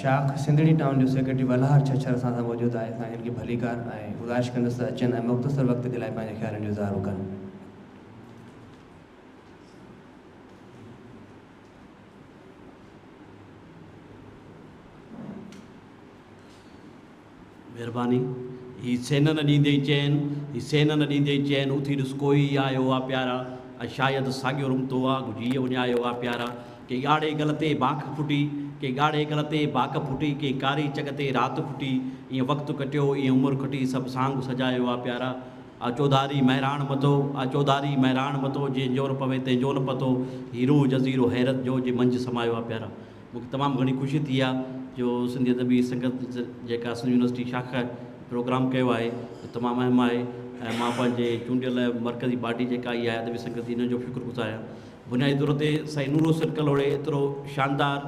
شاخ سنڌڙي ٽائون جو سيڪريٽري ولهار ڇڇر اسان سان موجود آهي. سائين جن کي ڀليڪار ۽ گذارش ڪندس ته اچن ۽ مختصر وقت جي لاء پنهنجي خيالن جو اظهار ڪن. مھرباني. ھي سين نه ڏيندئي چين، ھي سين نه ڏيندئي چين، اٿي ڏس ڪوئي آيو آ پيارا، ۽ شايد ساڳيو رمتو آ، جيء اڃايو آ پيارا. ڪي ڳاڙھي گل تي باک ڦٽي، ڪي ڳاڙھي گل تي باک ڦٽي، ڪي ڪاري چڳ تي رات کٽي، ايئن وقت ڪٽيو، ايئن عمر کٽي، سڀ سانگ سجايو آ پيارا. آ چوڌاري مهراڻ متو، آ چوڌاري مهراڻ متو، جنھن جو نه پوي تنھن جو نه پتو، ھي روح جزيرو حيرت جو، جي منجھ سمايو آ پيارا. مون کي تمام گهڻي خوشي ٿي آهي جو سنڌي ادبي سنگت جيڪا سنڌ يونيورسٽي شاخ پروگرام ڪيو آهي تمام اهم آهي ۽ مان پنهنجي چونڊيل مرڪزي باڊي جيڪا آئي آهي ادبي سنگت جي انهن جو به شڪر گذار آهيان بنيادي طور تي سائين نور حسين ڪلهوڙي ايترو شاندار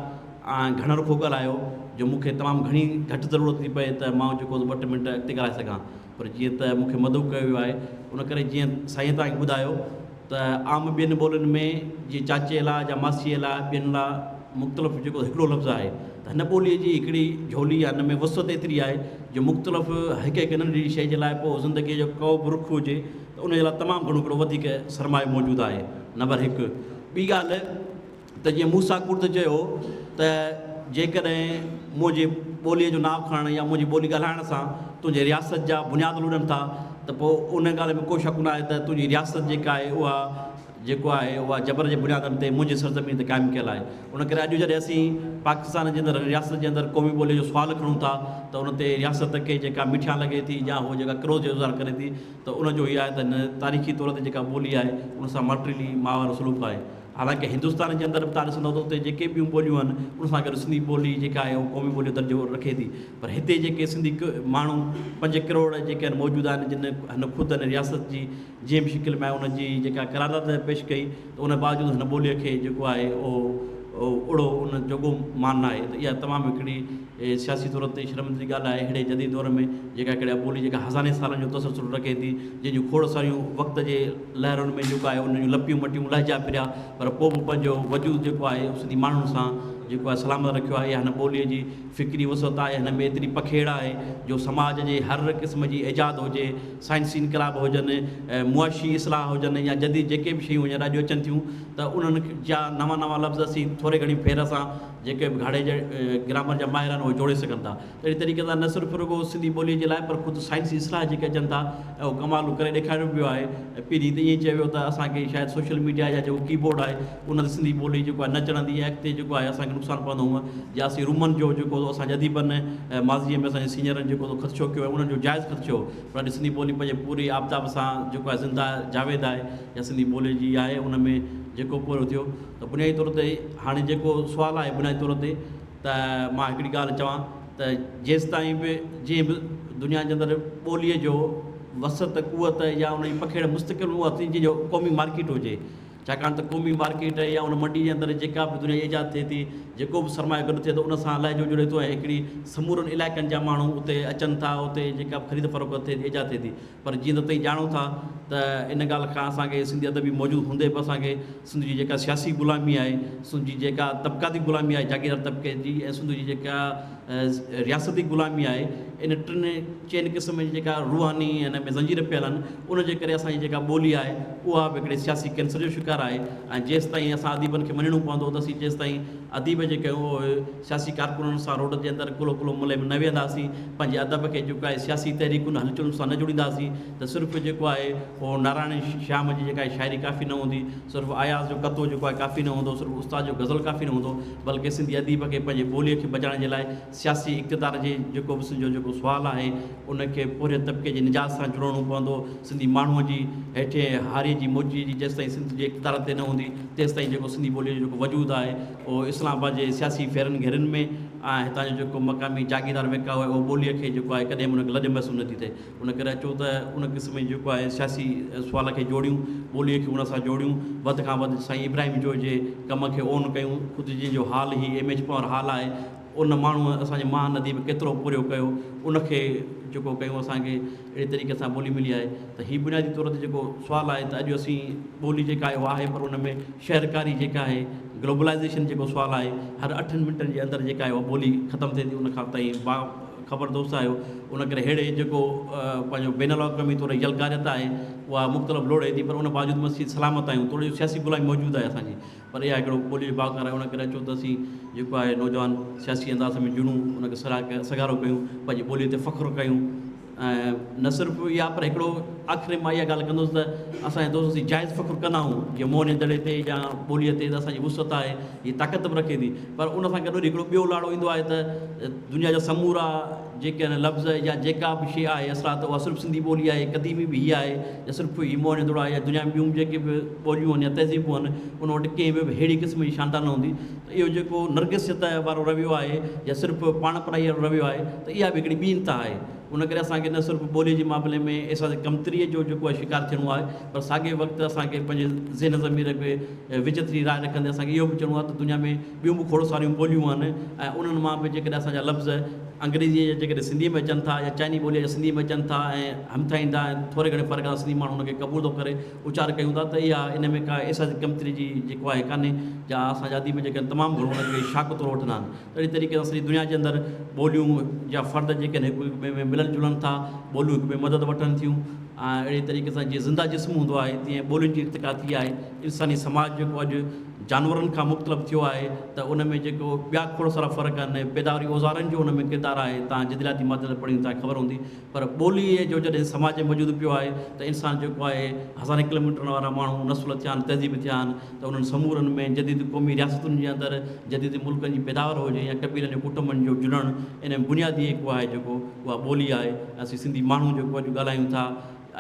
۽ گهڻ رخو ڳالهايو جو مون کي تمام گهڻي گهٽ ضرورت ٿي پئي ته مان جيڪو ٻه ٽي منٽ اڳتي ڳالهائي سگهان پر جيئن ته مون کي مدعو ڪيو ويو آهي ان ڪري جيئن سائين توهان کي ٻڌايو ته عام ٻين ٻولين ۾ جيئن چاچي لاء يا ماسيء لاء ٻين لاء مختلف جيڪو هڪڙو لفظ آهي ته هن ٻوليء جي هڪڙي جهولي يا هن ۾ وسعت ايتري آهي جو مختلف هڪ هڪ ننڍڙي شيء جي لاء پوء زندگيء جو ڪو به رخ هجي ته ان جي لاء تمام گهڻو هڪڙو وڌيڪ سرمايو موجود آهي نمبر هڪ ٻي ڳالهه ته جيئن موسيٰ ڪرد چيو ته جيڪڏهن منهنجي ٻوليء جو نانء کڻڻ يا منهنجي ٻولي ڳالهائڻ سان تنهنجي رياست جا بنياد لڏن ٿا ته پوء ان ڳالهه ۾ ڪو شڪ نه آهي ته تنهنجي رياست جيڪا آهي اها جيڪو آهي اها جبر جي بنيادن تي منهنجي سرزمين تي قائم ڪيل آهي. ان ڪري اڄ جڏهن اسين پاڪستان جي اندر رياست جي اندر قومي ٻوليء جو سوال کڻون ٿا ته ان تي رياست کي جيڪا مٺيان لڳي ٿي يا هوء جيڪا ڪروڌ جو اظهار ڪري ٿي ته ان جو هي آهي ته هن تاريخي طور تي جيڪا ٻولي آهي ان سان ماٽيلي ماء وارو سلوڪ آهي. حالانڪه هندستان جي اندر به توهان ڏسندؤ ته اتي جيڪي ٻيون ٻوليون آهن ان سان گڏ سنڌي ٻولي جيڪا آهي اها قومي ٻولي جو درجو رکي ٿي پر هتي جيڪي سنڌي ماڻهو پنج ڪروڙ جيڪي آهن موجود آهن جن هن خود هن رياست جي جنهن به شڪل ۾ آهي ان جي جيڪا قرارداد پيش ڪئي ته ان باوجود هن ٻوليء کي جيڪو آهي اهو اهڙو ان جوڳو مان ناهي ته اها تمام هڪڙي سياسي طور تي شرمندگي جي ڳالهه آهي اهڙي جديد دور ۾ جيڪا هڪڙي ٻولي جيڪا هزارين سالن جو تسلسل رکي ٿي جنهن جون کوڙ ساريون وقت جي لهرن ۾ جيڪو آهي ان جون لپيون مٽيون لهجا ڦريا پر پوء به پنهنجو وجود جيڪو آهي سنڌي ماڻهن سان جيڪو آهي سلامت رکيو آهي اها هن ٻوليء جي فڪري وسعت آهي هن ۾ ايتري پکيڙ آهي جو سماج جي هر قسم جي ايجاد هجي سائنسي انقلاب هجن معاشي اصلاح هجن يا جديد جيڪي به شيون هينئر اڄ اچن ٿيون ته انهن جا نوان نوان لفظ اسين ٿوري گهڻي ڦير سان جيڪي به گهاڙي جي گرامر جا ماهر آهن اهي جوڙي سگهن ٿا. اهڙي طريقي سان نه صرف رڳو سنڌي ٻوليء جي لاء پر خود سائنسي اصلاح جيڪي اچن ٿا ۽ اهو ڪمال ڪري ڏيکاريو به ويو آهي ۽ پهرين ته ائين چيو ويو ته اسان کي شايد سوشل ميڊيا يا جيڪو ڪي بورڊ آهي ان تي سنڌي ٻولي جيڪو آهي نه چڙهندي ۽ اڳتي جيڪو آهي اسان کي نقصان پوندو هونء جي اسين رومن جو جيڪو اسان جي اديبن ۽ ماضيء ۾ اسان جي سينئرن جيڪو خدشو ڪيو آهي انهن جو جائز خدشو هو پر اڄ سنڌي ٻولي پنهنجي پوري آفتاب سان جيڪو آهي زنده جاويد آهي يا سنڌي ٻولي جي آهي ان ۾ جيڪو پورهيو ٿيو ته بنيادي طور تي هاڻي جيڪو سوال آهي بنيادي طور تي ته مان هڪڙي ڳالهه چوان ته جيستائين به جنهن به دنيا جي اندر ٻوليء جو وسعت قوت يا ان جي پکيڙ مستقل اها ٿي جنهن جو قومي مارڪيٽ هجي ڇاڪاڻ ته قومي مارڪيٽ يا ان منڊي جي اندر جيڪا به دنيا جي ايجاد ٿئي ٿي جيڪو به سرمايو گڏ ٿئي ٿو ان سان لهجو جڙي ٿو ۽ هڪڙي سمورن علائقن جا ماڻهو اتي اچن ٿا اتي جيڪا به خريد فروخت ٿئي ٿي ايجاد ٿئي ٿي پر جيئن ته توهين ڄاڻو ٿا ته ان ڳالهه کان اسان کي سنڌي ادبي موجود هوندي به اسان کي سنڌ جي جيڪا سياسي غلامي آهي، سنڌ جي جيڪا طبقاتي غلامي آهي جاگيردار طبقي جي ۽ سنڌ جي جيڪا رياستي غلامي آهي ان ٽن چئن قسم جي جيڪا روحاني ان ۾ زنجير پيل آهن ان جي ڪري اسان جي جيڪا ٻولي آهي اها به هڪڙي سياسي ڪينسر جو شڪار آهي ۽ جيستائين اسان اديبن کي مڃڻو پوندو ته اسين جيستائين اديب جيڪي آهيون اهي سياسي ڪارڪنن سان روڊ جي اندر ڪلهو ڪلهو ملهي ۾ نه ويهنداسين، پنهنجي ادب کي جيڪو آهي سياسي تحريڪن هلچلن سان نه جوڙينداسين ته صرف جيڪو آهي اهو نارائڻ شيام جي جيڪا شاعري ڪافي نه هوندي، صرف اياز جو قطعو جيڪو آهي ڪافي نه هوندو، صرف استاد جو غزل ڪافي نه هوندو، بلڪه سنڌي اديب کي پنهنجي ٻوليء کي بچائڻ جي لاء سياسي اقتدار جي جيڪو به سنڌ جو جيڪو سوال آهي ان کي پورهيت طبقي جي نجات سان جوڙڻو پوندو، سنڌي ماڻهوء جي هيٺين هاريء جي موچيء جي جيستائين سنڌ جي اقتدار تي نه هوندي تيستائين جيڪو سنڌي ٻوليء جو جيڪو وجود آهي اهو اسلام آباد جي سياسي ڦيرن گهيرن ۾ ۽ هتان جو جيڪو مقامي جاگيردار ويڪائو آهي اهو ٻوليء کي جيڪو آهي ڪڏهن به ان کي لڄ محسوس نه ٿي ٿئي. ان ڪري اچو ته ان قسم جي جيڪو آهي سياسي سوال کي جوڙيون، ٻوليء کي ان سان جوڙيون، وڌ کان وڌ سائين ابراهيم جويي جي ڪم کي اون ڪيون، خود جنهن جو حال هي ايم ايڇ پنهور حال آهي. ان ماڻهوء اسان جي مهان نديء ۾ ڪيترو پورهيو ڪيو، ان کي جيڪو ڪيون اسان کي اهڙي طريقي سان ٻولي ملي آهي ته هي بنيادي طور تي جيڪو سوال آهي ته اڄ اسين ٻولي جيڪا آهي اها آهي پر ان ۾ شهرڪاري جيڪا آهي گلوبلائيزيشن جيڪو سوال آهي هر اٺن منٽن جي اندر جيڪا آهي اها ٻولي ختم ٿئي ٿي ان کان تائين با خبر دوست آهيو ان ڪري ههڙي جيڪو پنهنجو بين الاقوامي طور يلغاريت آهي اها مختلف لوڙهي ٿي پر ان باوجود اسين سلامت آهيون توڙي جو سياسي غلامي موجود آهي اسان جي پر اها هڪڙو ٻولي جو باوقار آهي ان ڪري اچو ته اسين جيڪو آهي نوجوان سياسي انداز ۾ جڙون ان کي سگهارو ڪيون پنهنجي ٻولي تي فخر ڪيون ۽ نه صرف اها پر هڪڙو آخر ۾ مان اها ڳالهه ڪندس ته اسان جا دوست اسين جائز فخر ڪندا آهيون جيئن موهن جي دڙي تي يا ٻوليء تي ته اسان جي وسعت آهي هي طاقت به رکي ٿي پر ان سان گڏ وري هڪڙو ٻيو لاڙو ايندو آهي ته دنيا جا سمورا جيڪي آهن لفظ يا جيڪا به شيء آهي اثرات اها صرف سنڌي ٻولي آهي قديمي به هيء آهي يا صرف هي موهن جو دڙو آهي يا دنيا ۾ ٻيون جيڪي به ٻوليون آهن يا تهذيبون آهن ان وٽ ڪنهن ۾ به ههڙي قسم جي شاندار نه هوندي ته اهو جيڪو نرگسيت وارو رويو آهي يا صرف پاڻ پرائي وارو رويو آهي ته اها به هڪڙي ٻي انتها آهي ان ڪري اسان کي نه صرف ٻوليء جي معاملي ۾ احساس ڪمتريء جو جيڪو آهي شڪار ٿيڻو آهي پر ساڳئي وقت اسان کي پنهنجي ذهن ضمير کي وچٿري راء رکندي اسان کي اهو به چوڻو آهي ته دنيا ۾ ٻيون به کوڙ ساريون ٻوليون آهن ۽ انهن مان به جيڪڏهن اسان جا لفظ انگريزيء جا جيڪڏهن سنڌيء ۾ اچن ٿا يا چائني ٻوليء جا سنڌيء ۾ اچن ٿا ۽ همٿائين ٿا ۽ ٿوري گهڻي فرق سان سنڌي ماڻهو ان کي قبول ٿو ڪري اچار ڪيون ٿا ته اها ان ۾ ڪا احساس ڪمتري جي جيڪو آهي ڪانهي جا اسان جا اديب جيڪي آهن تمام گهڻو ان کي شاڪ طور وٺندا آهن اهڙي طريقي سان سڄي دنيا جي اندر ٻوليون جا فرد جيڪي آهن هڪ ٻئي ۾ ملن جلن ٿا، ٻوليون هڪ ٻئي مدد وٺن ٿيون ۽ اهڙي طريقي سان جيئن زنده جسم هوندو آهي تيئن ٻولين جي ارتقا ٿي آهي. انساني سماج جيڪو اڄ جانورن کان مختلف ٿيو آهي ته ان ۾ جيڪو ٻيا کوڙ سارا فرق آهن، پيداوري اوزارن جو ان ۾ ڪردار آهي، توهان جدلياتي مادي تي پڙهي توهان کي خبر هوندي پر ٻوليء جو جڏهن سماج ۾ وجود پيو آهي ته انسان جيڪو آهي هزارين ڪلوميٽرن وارا ماڻهو نسل ٿيا آهن، تهذيب ٿيا آهن ته انهن سمورن ۾ جديد قومي رياستن جي اندر جديد ملڪن جي پيداوار هجي يا قبيلن جو ڪٽنبن جو جڙڻ ان ۾ بنيادي هڪ آهي جيڪو اها ٻولي آهي ۽ اسين سنڌي ماڻهو جيڪو اڄ ڳالهايون ٿا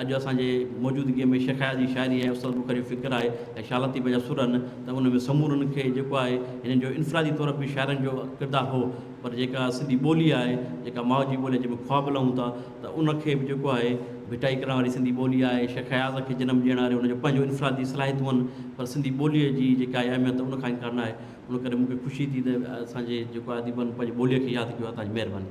اڄ اسان جي موجودگيء ۾ شيخ اياز جي شاعري ۽ استاد بخاري جو فڪر آهي ۽ شاهه لطيف جا سر آهن ته ان ۾ سمورن کي جيڪو آهي هنن جو انفرادي طور به شاعرن جو ڪردار هو پر جيڪا سنڌي ٻولي آهي جيڪا ماء جي ٻولي آهي جنهن ۾ خواب لهون ٿا ته ان کي به جيڪو آهي ڀٽائي ڪرڻ واري سنڌي ٻولي آهي، شيخ اياز کي جنم ڏيڻ واري ان جو پنهنجو انفرادي صلاحيتون آهن پر سنڌي ٻوليء جي جيڪا آهي اهميت ان کان انڪار نه آهي ان ڪري مون کي خوشي ٿي ته اسان جي جيڪو آهي اديبن پنهنجي ٻوليء کي ياد ڪيو آهي توهان جي مهرباني.